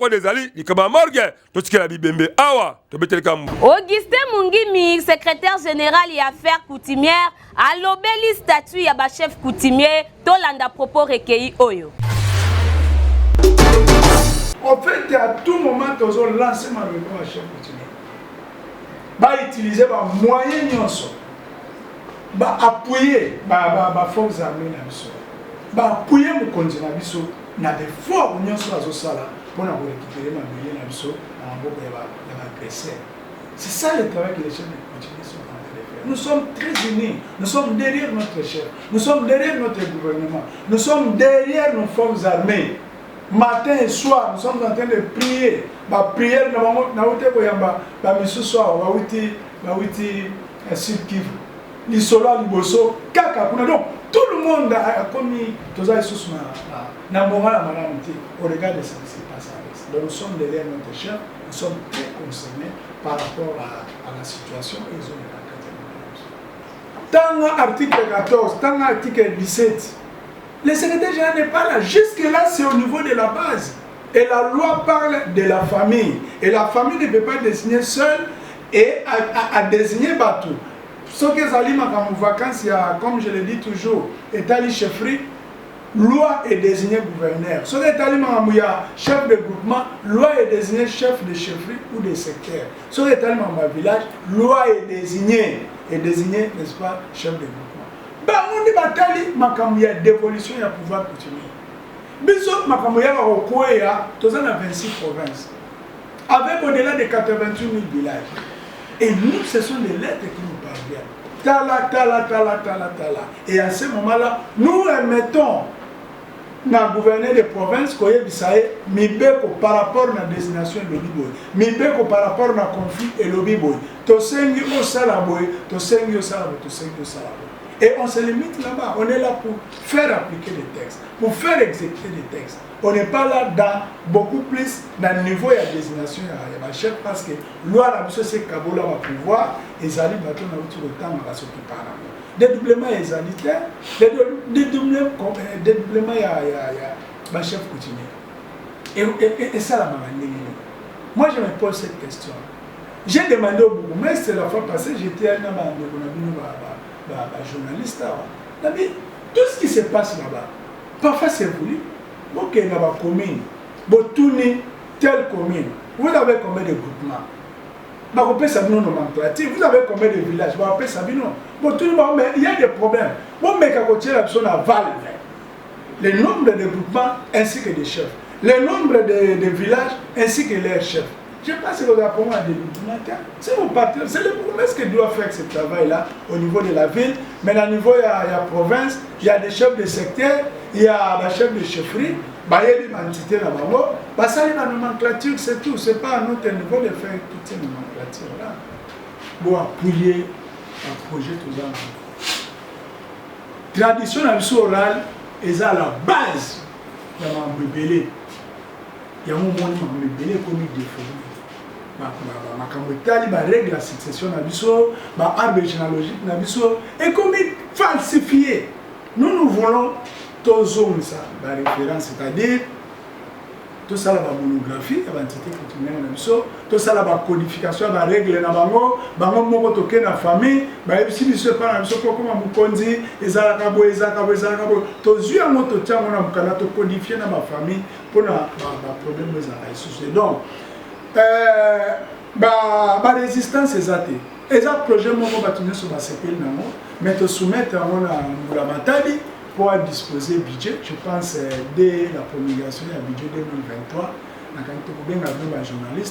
Wana ezali likambo ya morgue, totikela bibembe awa, tobeteleka mbu. Augustin Mungimi, secrétaire général ya affaires coutumières, alobeli statut ya bachef coutumier. Tolanda propos recueilli oyo. En fait, à tout moment, tozo lancer maloba ba chef coutumier. Ba utiliser ba moyen nyonso. Ba appuyer ba forces armées na biso. Ba appuyer mokonzi na biso na effort nyonso azosala mpona korécupérer mabele na biso na maboko ya ba agresseur. C'est ça le travail que les chefs coutumiers sont en train de faire. Nous sommes très unis. Nous sommes derrière notre chef. Nous sommes derrière notre gouvernement. Nous sommes derrière nos forces armées. Matin et soir, nous sommes en train de prier. Ba prière na bango nauti koyamba ba misusu awa bawuti Sud Kivu. Lisolo ya liboso kaka kuna. Donc tout le monde akomi, toza lisusu na moral ya malamu te au regard de ce qui se passe à l'Est. Donc nous sommes derrière notre chef, nous sommes très concernés par rapport à la situation ezoleka kati ya mboka na biso. Tanga article 14, tanga article 17. Le secrétaire général n'est pas là. Jusque-là, c'est au niveau de la base. Et la loi parle de la famille. Et la famille ne peut pas désigner seule et à désigner bato. Ce que ezali makambo vacances ya, comme je le dis toujours, etali chefferie, loi est désigné gouverneur. Soki etali makambo ya chef de groupement, loi est désigné chef de chefferie ou de secteur. Soki etali makambo ya village, loi est désigné, n'est-ce pas, chef de groupement. Bango nde batali makambo ya dévolution ya pouvoir coutumier. Biso makambo yaka kokweya, toza na 26 provinces avec au-delà de 88 000 villages et nous, ce sont des lettres qui nous parviennent, tala, tala, tala, tala, tala. Et à ce moment-là, nous remettons na gouverneur de province koyebisa ye mibeko par rapport na désignation elobi boye, mibeko par rapport na conflit elobi boye, tosengi osala boye, tosengi osala boye, tosengi osala boye. Et on se limite là-bas. On est là pour faire appliquer des textes, pour faire exécuter des textes. On n'est pas là dans beaucoup plus dans le niveau ya désignation ya bachef, parce que loi na biso se kabola bapouvoir. Ezali bato nauti kotanga basokipa nango. Dédoublement ezali te. Dédoublement ya bachef coutumier esalamaka ndenge nini? Moi, je me pose cette question. J'ai demandé au bourgmestre la fois passée, j'étais na bandeko na bino bajournaliste awa, nabi tout ce qui se passe là-bas, parfois c'est voulu. Bokende na bacommune, botuni telle commune, vous avez combien de groupements? Bakopesa bino nomenclature. Vous avez combien de villages? Bakopesa bino. Botuni bango, mais il y a des problèmes, bomeka kotiela biso na valve le nombre de groupements ainsi que de chefs, le nombre de villages ainsi que leurs chefs. Je pense que vous avez un dédoublement. Si vous partez, c'est le bourgmestre qui doit faire ce travail-là au niveau de la ville. Mais au niveau il y a province, il y a des chefs de secteur, il y a des chefs de chefferie, bayebi entité na bango, basali ba nomenclature, c'est tout. C'est pas à notre niveau de faire toutes ces nomenclatures-là. Bon, appuyer un projet tout ça. Tradition na biso orale eza la base ya makambo ebele. Yango omoni makambo ebele ekomi déformé. Makambo etali barègle ya succession na biso, baarbre généalogique na biso ekomi falsifié. Nous, nous voulons tozongisa baréférence, c'est-à-dire tosala bamonographie ya baentité coutumière na biso, tosala bacodification ya barègle na bango bango moko. Toke na famille, bayebisi biso epai na biso kokoma mokonzi ezalaka boye, ezalaka boye, ezalaka boye. Tozwi yango, totia yango na mokanda, tocodifie na bafamille mpona baproblème ezalaka lisusu. Donc barésistance eza te. Eza projet moko bato nyonso basepeli nango, mais tosoumettre yango na mbula matadi mpo adisposer budget. Je pense dès la promulgation ya budget 2023, nakangi tokobenga bino bajournaliste.